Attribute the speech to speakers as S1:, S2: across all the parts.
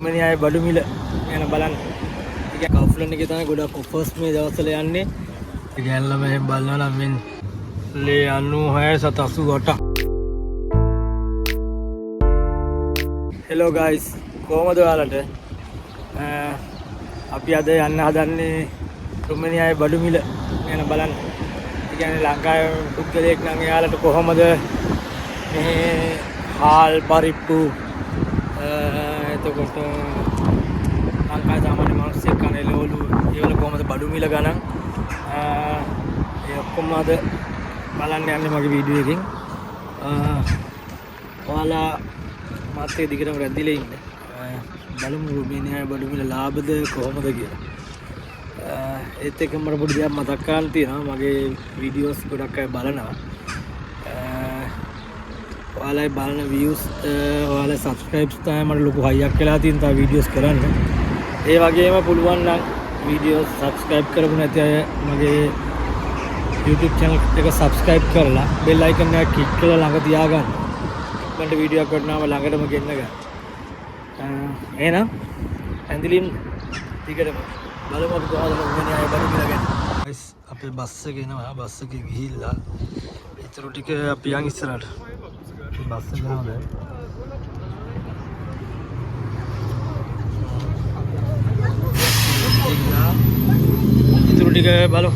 S1: රුමේනියාවේ බඩු මිල ගැන බලන්න. ඒ කියන්නේ කවුෆ්ලන්ඩ් එකේ තමයි ගොඩක් ඔෆර්ස් මේ දවස්වල යන්නේ. ඒ කියන්නේ ළමයි එහෙම බලනවා නම් මෙන්න ලේ 96 788. හෙලෝ ගයිස්, කොහමද ඔයාලට? අපි අද යන්න හදන්නේ රුමේනියාවේ බඩු මිල ගැන බලන්න. ඒ කියන්නේ ලංකාවේ පුද්ගලයෙක් නම් එයාලට කොහොමද මේ හාල් පරිප්පු, එතකොට ලංකාවේ සාමාන්‍ය මිනිස්සෙක් කන එළවලු ඒවල කොහොමද බඩු මිල ගණන්, ඒ ඔක්කොම අද බලන්න යන්නේ මගේ වීඩියෝ එකෙන්. ඔයාලා මාත් එක්ක දිගටම රැඳිලා ඉන්න. බලමු රුමේනියාවේ බඩු මිල ලාභද කොහොමද කියලා. ඒත් එක්ක මට පොඩි දෙයක් මතක් කරන්න තියෙනවා. මගේ වීඩියෝස් ගොඩක් අය බලනවා. ඔයාලා බලන views, ඔයාලා subscribes තමයි මට ලොකු හයියක් වෙලා තියෙන තව වීඩියෝස් කරන්න. ඒ වගේම පුළුවන් නම් වීඩියෝස් subscribe කරපු නැති අය මගේ YouTube channel එක subscribe කරලා bell icon එක click කරලා ළඟ තියාගන්න. ඉක්මනට වීඩියෝ එකක් වටනාම ළඟටම ගෙන්න ගන්න. එහෙනම් ඇඳිලින් දිගටම බලමු අපි කොහොමද රුමේනියාවේ බඩු මිල ගැන. ගයිස්, අපේ බස් එක එනවා. බස් එකේ ගිහිල්ලා ඉතුරු ටික අපි යන් ඉස්සරහට. බස් එක යනවා දැන්. ඉතුරු ටික බලමු.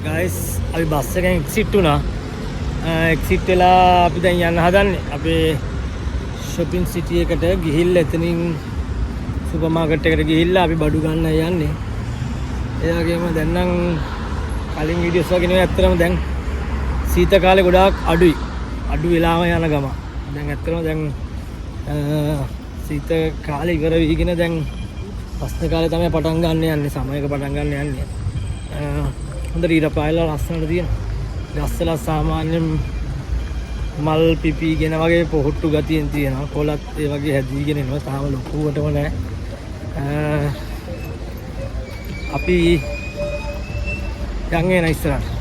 S1: ගයිස්, අපි බස් එකෙන් එක්සිට් වුණා. එක්සිට් වෙලා අපි දැන් යන්න හදන්නේ අපේ shopping city එකට ගිහිල්ලා එතනින් සුපර් මාකට් එකට ගිහිල්ලා අපි බඩු ගන්න යන්නේ. ඒ වගේම දැන් නම් කලින් වීඩියෝස් වගේ නෙවෙයි, ඇත්තටම දැන් සීත කාලේ ගොඩාක් අඩුයි. අඩු වෙලාම යන ගම. දැන් ඇත්තටම දැන් සීත කාලේ ඉවර වීගෙන දැන් ප්‍රශ්න කාලේ තමයි පටන් ගන්න යන්නේ, සමයක පටන් ගන්න යන්නේ. හොඳට ඉර පායලා ලස්සනට තියෙනවා. ගස්වල සාමාන්‍යයෙන් මල් පිපීගෙන වගේ පොහොට්ටු ගතියෙන් තියෙනවා. කොළත් ඒ වගේ හැදීගෙන එනවා. තාම ලොකුවටම නෑ. අපි යන් එන ඉස්සරහට.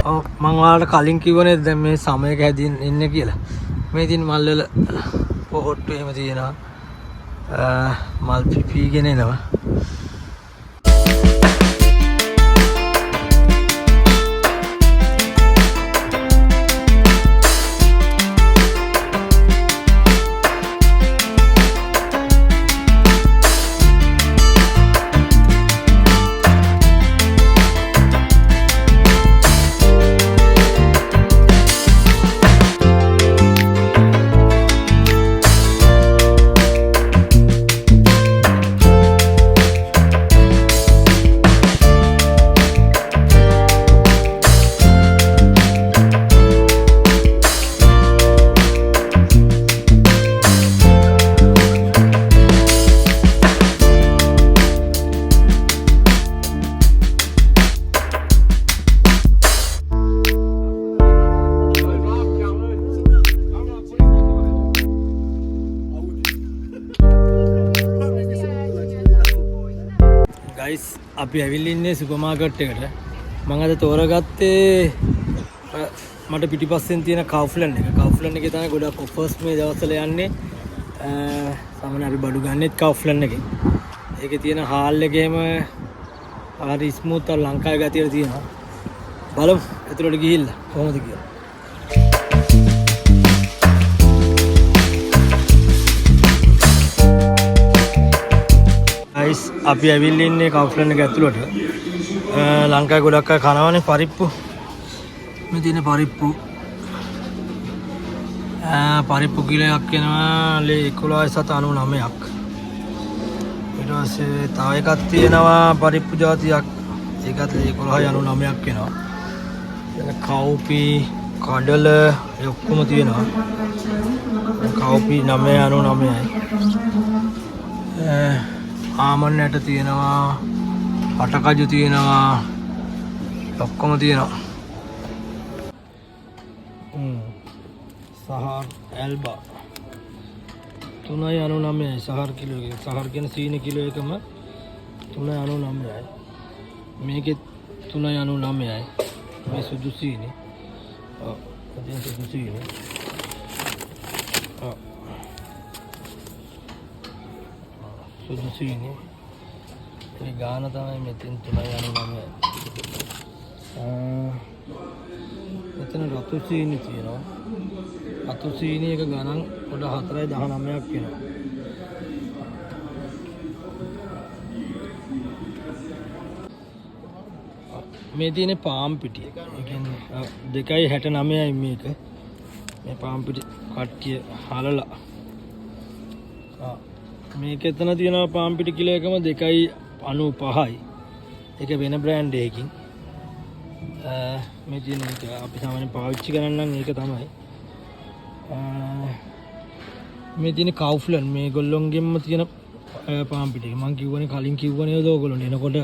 S1: ඔව්, මං ඔයාලට කලින් කිව්වනේ දැන් මේ සමයක හැදින් ඉන්නේ කියලා. මේ තියෙන මල් වල පොහොට්ටු එහෙම තියෙනවා. මල් පිපීගෙන එනවා. ගයිස්, අපි ඇවිල්ලා ඉන්නේ සුපර් මාකට් එකට. මං අද තෝරගත්තේ මට පිටිපස්සෙන් තියෙන කවුෆ්ලන්ඩ් එක. කවුෆ්ලන්ඩ් එකේ තමයි ගොඩක් ඔෆර්ස් මේ දවස්වල යන්නේ. සාමාන්‍ය අපි බඩු ගන්නෙත් කවුෆ්ලන්ඩ් එකෙන්. ඒකේ තියෙන හාල් එකේම හරි ස්මූත් අර ලංකාවේ ගතියට තියෙනවා. බලමු ඇතුළට ගිහිල්ලා කොහොමද කියලා. ගයිස්, අපි ඇවිල්ලා ඉන්නේ කවුෆ්ලන්ඩ් එක ඇතුළට. ලංකාවේ ගොඩක් අය කනවනේ පරිප්පු. මේ තියෙන පරිප්පු. පරිප්පු කිලෝ එකක් වෙනවා ලේ 11.99ක්. ඊට පස්සේ තව එකක් තියෙනවා පරිප්පු ජාතියක්. ඒකත් ලේ 11.99ක් වෙනවා. එතන කව්පි, කඩල ඒ ඔක්කොම තියෙනවා. කව්පි 9.99යි. ආමන් ඇට තියෙනවා, කටකජු තියෙනවා, ඔක්කොම තියෙනවා. සහර් ඇල්බා 3.99යි සහර් කිලෝ එක. සහර් කියන සීනි කිලෝ එකම 3.99යි. මේකෙත් 3.99යි. මේ සුදු සීනි. ඔව්, ඉතින් සුදු සීනි. ඔව්. සුදු සීනි. ඒ ගාන තමයි මෙතෙන් 3.99යි. මෙතන රතු සීනි තියෙනවා. රතු සීනි එක ගණන් පොඩ 4.19ක් වෙනවා. මේ තියෙන පාම් පිටි. ඒ කියන්නේ 2.69යි මේක. මේ පාම් පිටි කට්ටිය හලලා. මේක එතන තියෙනවා පාම් පිටි කිලෝ එකම 2.95යි. ඒක වෙන බ්‍රෑන්ඩ් එකකින්. මේ තියෙන එක අපි සාමාන්‍යයෙන් පාවිච්චි කරන්න නම් ඒක තමයි. මේ තියෙන කවුෆ්ලන් මේගොල්ලොන්ගෙන්ම තියෙන පාම් පිටි එක. මං කිව්වනේ කලින් කිව්වනේ නේද ඔයගොල්ලෝ එනකොට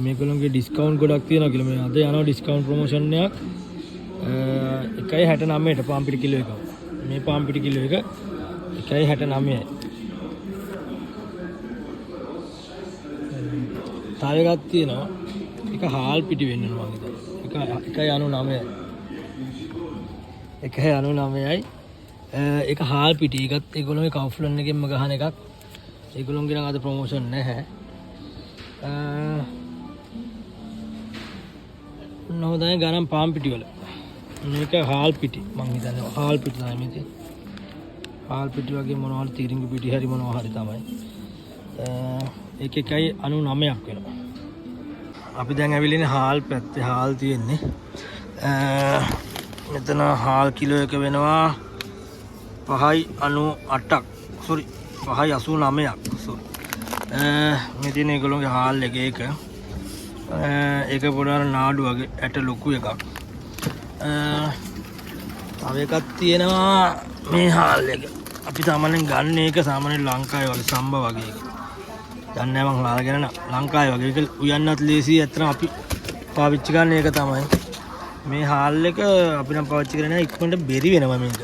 S1: මේගොල්ලොන්ගේ ඩිස්කවුන්ට් ගොඩක් තියෙනවා කියලා. මේ අද යනවා ඩිස්කවුන්ට් ප්‍රොමෝෂන් එකක්. 1.69ට පාම් පිටි කිලෝ එක. මේ පාම් පිටි කිලෝ එක 1.69යි. තව එකක් තියෙනවා. ඒක හාල් පිටි වෙන්න ඕන මං හිතන්නේ. එක 1.99යි. 1.99යි. ඒක හාල් පිටි. ඒකත් ඒගොල්ලෝගේ කවුෆ්ලන් එකෙන්ම ගහන එකක්. ඒගොල්ලෝගේ නම් අද ප්‍රොමෝෂන් නැහැ. නෝ දැන් ගණන් පාම් පිටි වල. මේක හාල් පිටි මං හිතන්නේ. හාල් පිටි තමයි මේ තියෙන්නේ. හාල් පිටි වගේ මොනවා හරි තිරිඟු පිටි හරි මොනවා හරි තමයි. ඒක 1.99ක් වෙනවා. අපි දැන් ඇවිල්ලා ඉන්නේ හාල් පැත්තේ. හාල් තියෙන්නේ. මෙතන හාල් කිලෝ එක වෙනවා 5.98ක්. සෝරි, 5.89ක්. සෝරි. මේ තියෙන ඒගොල්ලෝගේ හාල් එක ඒක. ඒක පොඩ අර නාඩු වගේ ඇට ලොකු එකක්. තව එකක් තියෙනවා මේ හාල් එක. අපි සාමාන්‍යයෙන් ගන්න එක සාමාන්‍යයෙන් ලංකාවේ වගේ සම්බ වගේ එක. දන්නේ නැහැ මං හාල් ගැන නම්. ලංකාවේ වගේ ඒක උයන්නත් ලේසියි. ඇත්තටම අපි පාවිච්චි කරන එක තමයි. මේ හාල් එක අපි නම් පාවිච්චි කරන්නේ නැහැ. ඉක්මනට බෙරි වෙනවා මේක.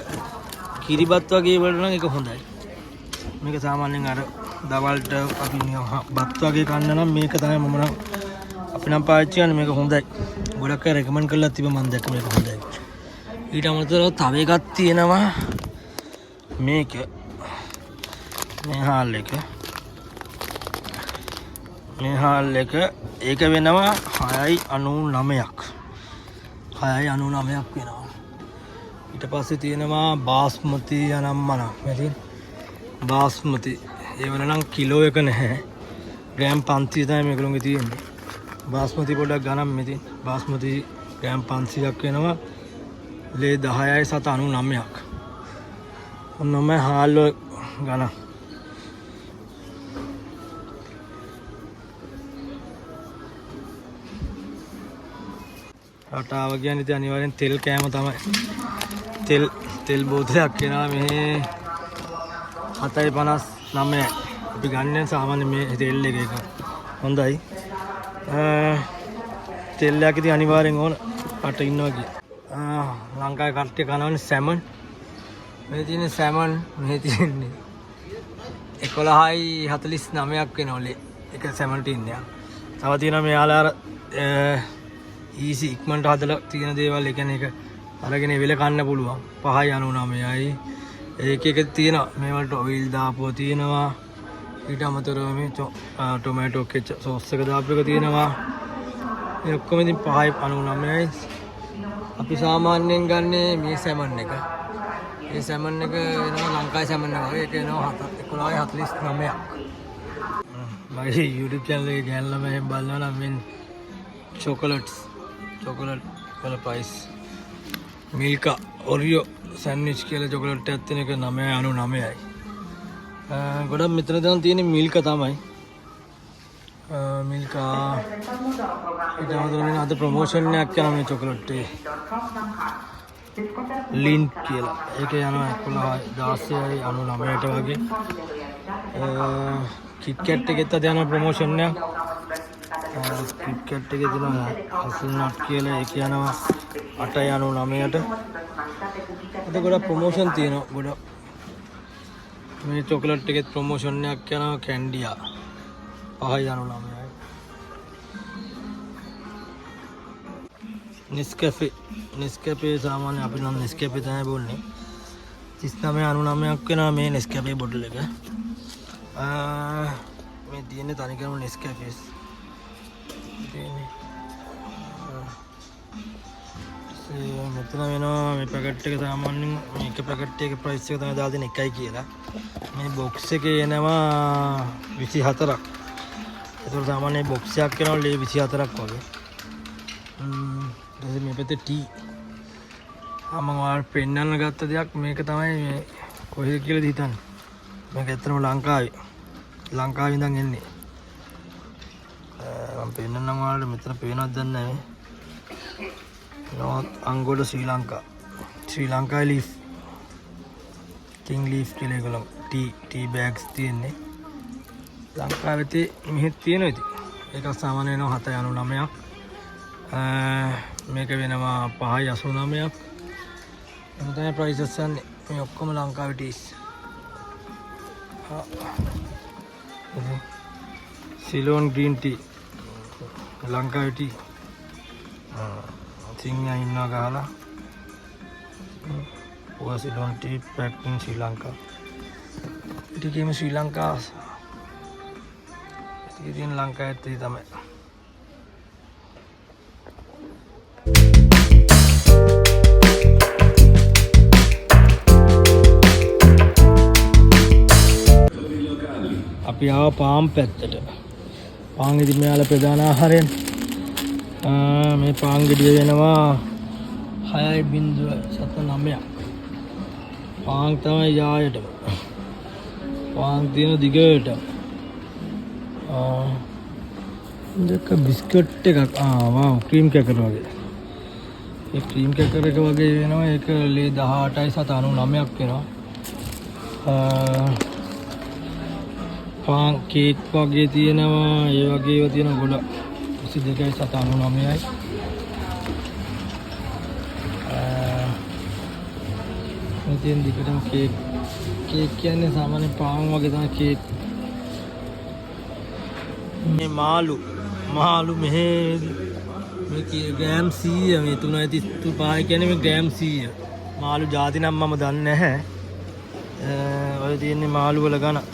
S1: කිරිබත් වගේ වලට නම් ඒක හොඳයි. මේක සාමාන්‍යයෙන් අර දවල්ට අපි නිකන් බත් වගේ කන්න නම් මේක තමයි මම නම් අපි නම් පාවිච්චි කරන්නේ. මේක හොඳයි. ගොඩක් අය රෙකමන්ඩ් කරලා තිබ්බ මං දැක්ක මේක හොඳයි. ඊට අමතරව තව එකක් තියෙනවා මේක. මේ හාල් එක. මේ හාල් එක ඒක වෙනවා 6.99ක්. 6.99ක් වෙනවා. ඊට පස්සේ තියෙනවා බාස්මති අනම්මනම්. මේ තියෙන බාස්මති. ඒ වල නම් කිලෝ එක නැහැ. ග්‍රෑම් 500 තමයි මේගොල්ලෝගේ තියෙන්නේ. බාස්මති පොඩ්ඩක් ගණන් මේ තියෙන. බාස්මති ග්‍රෑම් 500ක් වෙනවා. ලේ 10.99ක්. ඔන්න ඔන්න හාල් වල ගණන්. රටාව කියන්නේ ඉතින් අනිවාර්යෙන් තෙල් කෑම තමයි. තෙල් බෝතලයක් වෙනවා මේ 7.59යි. අපි ගන්න සාමාන්‍ය මේ තෙල් එක එක. හොඳයි. තෙල් එකක් ඉතින් අනිවාර්යෙන් ඕන රට ඉන්නවා කිය. ලංකාවේ කට්ටිය කනවනේ සැමන්. මේ තියෙන්නේ සැමන්, මේ තියෙන්නේ 11.49ක් වෙනවලේ. එක සැමන් ටින් එකක්. තව තියෙනවා මෙයාලා අර ඊසි ඉක්මනට හදලා තියෙන දේවල්. ඒ කියන්නේ ඒක අරගෙන වෙල කන්න පුළුවන්. 5.99යි. ඒක එක තියෙනවා. මේ වලට ඔයිල් දාපුවා තියෙනවා. ඊට අමතරව මේ ටොමැටෝ කෙචප් සෝස් එක දාපු එක තියෙනවා. මේ ඔක්කොම ඉතින් 5.99යි. අපි සාමාන්‍යයෙන් ගන්නේ මේ සැමන් එක. ඒ සැමන් එක වෙනවා ලංකාවේ සැමන් එක වගේ. ඒක වෙනවා 11.49ක්. මගේ YouTube channel එකේ ගෑනු ළමයි එහෙම බලනවා නම් මෙන්න චොකලට්ස්, චොකලට් වල ප්‍රයිස්. මිල්කා ඔරියෝ සෑන්ඩ්විච් කියලා චොකලට් එකක් තියෙන එක 9.99යි. ගොඩක් මෙතන දැන් තියෙන්නේ මිල්කා තමයි. මිල්කා ඊට අමතරව මෙන්න අද ප්‍රොමෝෂන් එකක් යනවා මේ චොකලට් එකේ. ලින්ට් කියලා. ඒක යනවා 11 16.99ට වගේ. කිට් කැට් එකෙත් අද යනවා ප්‍රොමෝෂන් එකක්. කිට් කැට් එකේ තියෙනවා හසල්නට් කියලා, ඒක යනවා 8.99ට. අද ගොඩක් ප්‍රොමෝෂන් තියෙනවා ගොඩක්. මේ චොකලට් එකෙත් ප්‍රොමෝෂන් එකක් යනවා කැන්ඩියා 5.99යි. නෙස්කැෆේ, නෙස්කැෆේ සාමාන්‍ය අපි නම් නෙස්කැෆේ තමයි බොන්නේ. 39.99ක් වෙනවා මේ නෙස්කැෆේ බොටල් එක. මේ තියෙන්නේ තනිකරම නෙස්කැෆේස් තියෙන්නේ. මෙතන වෙනවා මේ පැකට් එක සාමාන්‍යයෙන් මේ එක පැකට් එකේ ප්‍රයිස් එක තමයි දාලා දෙන්නේ 1යි කියලා. මේ බොක්ස් එකේ එනවා 24ක්. ඒතකොට සාමාන්‍ය බොක්ස් එකක් එනවා ලේ 24ක් වගේ. ඊට පස්සේ මේ පැත්තේ ටී. මම ඔයාලට පෙන්වන්න ගත්ත දෙයක් මේක තමයි. මේ කොහෙද කියලාද හිතන්නේ. මේක ඇත්තටම ලංකාවේ. ලංකාවේ ඉඳන් එන්නේ. මම පෙන්වන්නම් ඔයාලට, මෙතන පේනවද දන්නේ නැහැ. නෝත් අංගොඩ ශ්‍රී ලංකා. ශ්‍රී ලංකා ලීෆ්. කිං ලීෆ් කියලා ඒගොල්ලෝ ටී ටී බෑග්ස් තියෙන්නේ. ලංකාවේ තේ මෙහෙත් තියෙනවා ඉතින්. ඒක සාමාන්‍ය වෙනවා 7.99ක්. මේක වෙනවා 5.89ක්. එහෙම තමයි ප්‍රයිසස් යන්නේ. මේ ඔක්කොම ලංකාවේ ටීස්. ඉතින් සිලෝන් ග්‍රීන් ටී ලංකාවේ ටී. සිංහයා ඉන්නවා ගහලා. ඔය සිලෝන් ටී පැක් ඉන් ශ්‍රී ලංකා. ටිකේම ශ්‍රී ලංකා. ඉතින් ලංකාවේ ටී තමයි. අපි ආව පාන් පැත්තට. පාන් ඉතින් මෙයාලා ප්‍රධාන ආහාරයනේ. මේ පාන් ගෙඩිය වෙනවා 6.79ක්. පාන් තමයි යායටම. පාන් තියෙන දිගට. දෙක බිස්කට් එකක්. වාව්, ක්‍රීම් ක්‍රැකර් වගේ. ඒ ක්‍රීම් ක්‍රැකර් එක වගේ වෙනවා. ඒක ලේ 18.99ක් වෙනවා. පාන් කේක් වගේ තියෙනවා. ඒ වගේ ඒවා තියෙනවා ගොඩක්. 22.99යි. මේ තියෙන දිගටම කේක්. කේක් කියන්නේ සාමාන්‍ය පාන් වගේ තමයි කේක්. මේ මාළු, මාළු මෙහෙ මේ ග්‍රෑම් 100, මේ 3.35 කියන්නේ මේ ග්‍රෑම් 100. මාළු ජාති නම් මම දන්නේ නැහැ. ඔය තියෙන්නේ මාළු වල ගණන්.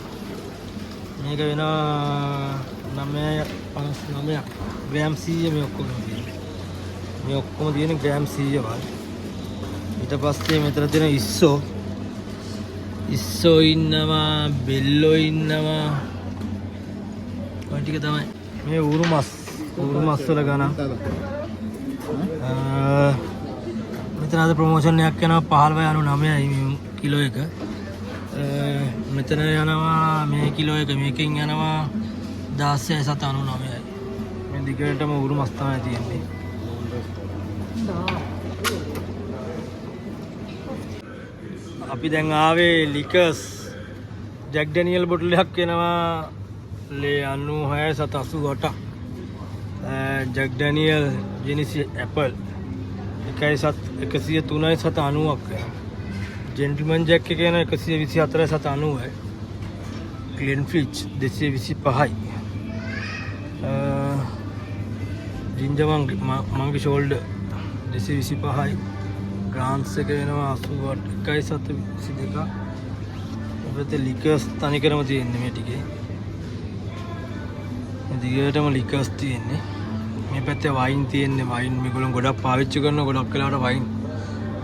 S1: මේක වෙනවා 9.59ක්. ග්‍රෑම් 100 මේ ඔක්කොම තියෙන්නේ. මේ ඔක්කොම තියෙන්නේ ග්‍රෑම් 100 වල. ඊට පස්සේ මෙතන තියෙන ඉස්සෝ. ඉස්සෝ ඉන්නවා, බෙල්ලෝ ඉන්නවා. ඔය ටික තමයි. මේ ඌරු මස්, ඌරු මස් වල ගණන්. මෙතන අද ප්‍රොමෝෂන් එකක් යනවා 15.99යි මේ කිලෝ එක. මෙතන යනවා මේ කිලෝ එක මේකෙන් යනවා 16.99යි. මේ දිගටම ඌරු මස් තමයි තියෙන්නේ. අපි දැන් ආවේ ලිකර්ස්. ජැක් ඩැනියල් බොටල් එකක් වෙනවා ලේ 96.88ක්. ජැක් ඩැනියල් ජෙනිසි ඇපල් 103.90ක් වෙනවා. ජෙන්ටල්මන් ජැක් එක වෙනවා 124.90යි. ක්ලෙන් ෆ්‍රිජ් 225යි. ජින්ජර් මංගි ෂෝල්ඩර් 225යි. ග්‍රාන්ස් එක වෙනවා 81.22ක්. ඔබට ලිකර්ස් තනිකරම තියෙන්නේ මේ ටිකේ. මේ දිගටම ලිකර්ස් තියෙන්නේ. මේ පැත්තේ වයින් තියෙන්නේ. වයින් මේගොල්ලෝ ගොඩක් පාවිච්චි කරන, ගොඩක් වෙලාවට වයින්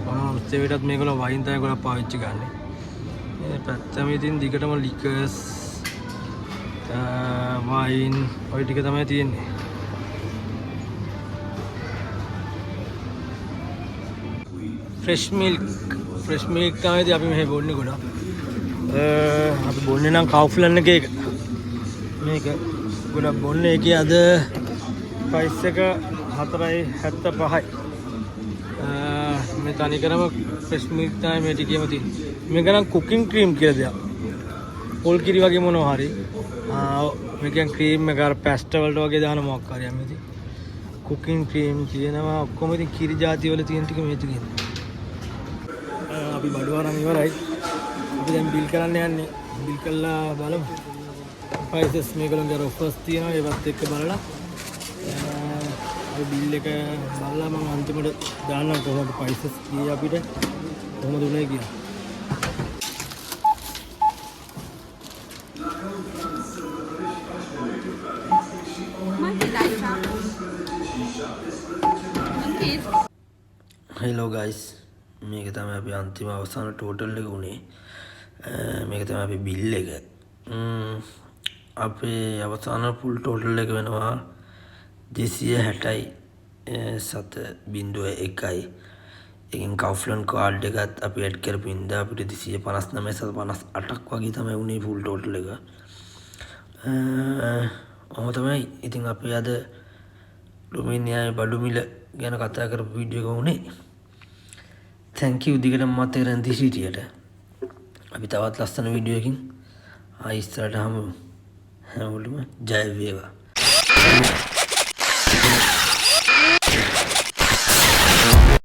S1: මොන උත්සවයකටත් මේගොල්ලෝ වයින් තමයි ගොඩක් පාවිච්චි කරන්නේ. මේ පැත්තම ඉතින් දිගටම ලිකර්ස්, වයින් ඔය ටික තමයි තියෙන්නේ. ෆ්‍රෙෂ් මිල්ක්, ෆ්‍රෙෂ් මිල්ක් තමයි ඉතින් අපි මෙහෙ බොන්නේ ගොඩක්. අපි බොන්නේ නම් කවුෆ්ලන්ඩ් එකේ එක. මේක ගොඩක් බොන්නේ. ඒකේ අද ප්‍රයිස් එක 4.75යි. මේ තනිකරම ෆ්‍රෙෂ් මිල්ක් තමයි මේ ටිකේම තියෙන්නේ. මේක නම් කුකින් ක්‍රීම් කියලා දෙයක්. පොල් කිරි වගේ මොනවා හරි. ඔව්, මේ කියන්නේ ක්‍රීම් එක අර පැස්ටා වලට වගේ දාන මොකක් හරි යම් ඉතින්. කුකින් ක්‍රීම් කියනවා. ඔක්කොම ඉතින් කිරි ජාති වල තියෙන ටික මේ තියෙන්නේ. අපි බඩු අරන් ඉවරයි. අපි දැන් බිල් කරන්න යන්නේ. බිල් කළා බලමු. ප්‍රයිසස් මේගොල්ලන්ගේ අර ඔෆර්ස් තියෙනවා, ඒවත් එක්ක බලලා අපි බිල් එක බලලා මම අන්තිමට දාන්නම් කොහොමද ප්‍රයිසස් කී අපිට කොහොමද උනේ කියලා.
S2: Monkey lights. Monkeys.
S3: Hello guys, මේක තමයි අපි අන්තිම අවසාන ටෝටල් එක උනේ. මේක තමයි අපි බිල් එක. අපේ අවසාන ෆුල් ටෝටල් එක වෙනවා 260යි 7.01යි. එකෙන් කවුෆ්ලන්ඩ් කාඩ් එකත් අපි ඇඩ් කරපු හින්දා අපිට 259 සත 58ක් වගේ තමයි උනේ ෆුල් ටෝටල් එක. ඔහොම තමයි ඉතින් අපි අද රුමේනියාවේ බඩු මිල ගැන කතා කරපු වීඩියෝ එක උනේ. Thank you දිගටම මත් එක්ක රැඳී සිටියට. අපි තවත් ලස්සන වීඩියෝ එකකින් ආයෙ ඉස්සරහට හමු. හැමෝටම ජය වේවා.